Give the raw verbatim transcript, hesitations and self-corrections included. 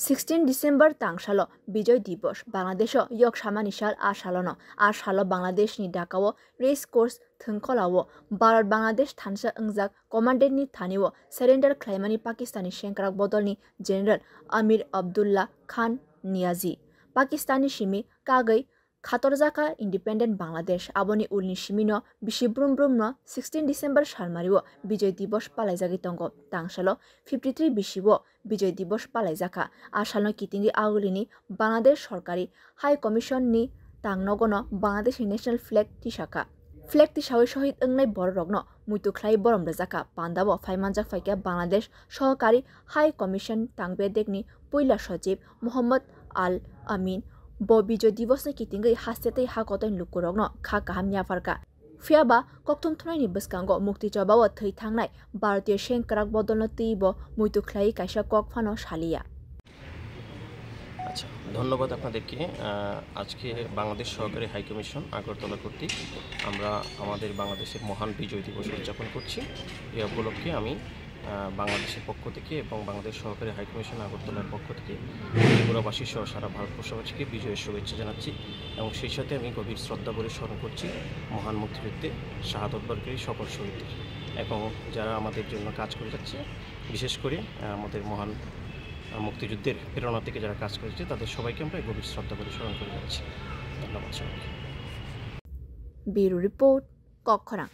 Sixteen December tangsalo Bijoy Divos, Bangladesho yok samani sal. A salono, a salo Bangladeshni Dhakao race course thwngkholao Bharat Bangladesh thansa wngjak commandantni thanio surrender khlaimani Pakistanni sengkrak bodolni General Amir Abdullah Khan Niazi. Pakistanni simi kagwi khatorjakha independent Bangladesh. Aboni ulni simino bisi brum brumno sixteen December salmario Bijoy Divos palaijagwi tongo. Tangsalo fifty three bisi o Bijoy Divos palaijakha. A salno kitingwi agulini Bangladesh sorkari High Commission ni tangnogono Bangladesh ni national flag tisakha. Flag tisawi shohid wngnai bororokno muitu khlai borom rwjakha. Pandao phaimanjak phaikha Bangladesh sohokari High Commission tangbedekni puila sochib Mohammad Al Amin. Bo Bijoy Divosni kitingwi haste tei hakotoi lukurokno kha kaham yapharkha. Phiyaba kokthum thumnaini bwskango mukti chobao thwi thangnai Bharatiyo sengkrak bodolno twibo muitu khlaiwi kaisa kok phano saliya. আচ্ছা, ধন্যবাদ আপনাদেরকে। আহ, আজকে বাংলাদেশ সহকারী high commission Agartala কর্তৃক আমরা আমাদের বাংলাদেশের মহান বিজয় দিবস উদযাপন করছি। এ উপলক্ষে আমি, আহ, বাংলাদেশের পক্ষ থেকে এবং বাংলাদেশ সহকারী হাই কমিশন আগরতলার পক্ষ থেকে ত্রিপুরাবাসী সহ সারা ভারতবর্ষবাসীকে বিজয়ের শুভেচ্ছা জানাচ্ছি এবং সেই সাথে আমি গভীর শ্রদ্ধা ভরে স্মরণ করছি মহান মুক্তিযুদ্ধে শাহাদত বরণকারী সকল শহীদদের এবং যারা আমাদের জন্য কাজ করে যাচ্ছে, বিশেষ করে, আহ, আমাদের মহান, আহ, মুক্তিযুদ্ধের প্রেরণা থেকে যারা কাজ করেছে, তাদের সবাইকে আমরা গভীর শ্রদ্ধা ভরে স্মরণ করে যাচ্ছি। ধন্যবাদ সবাইকে। Bureau Report, Kokkhorang.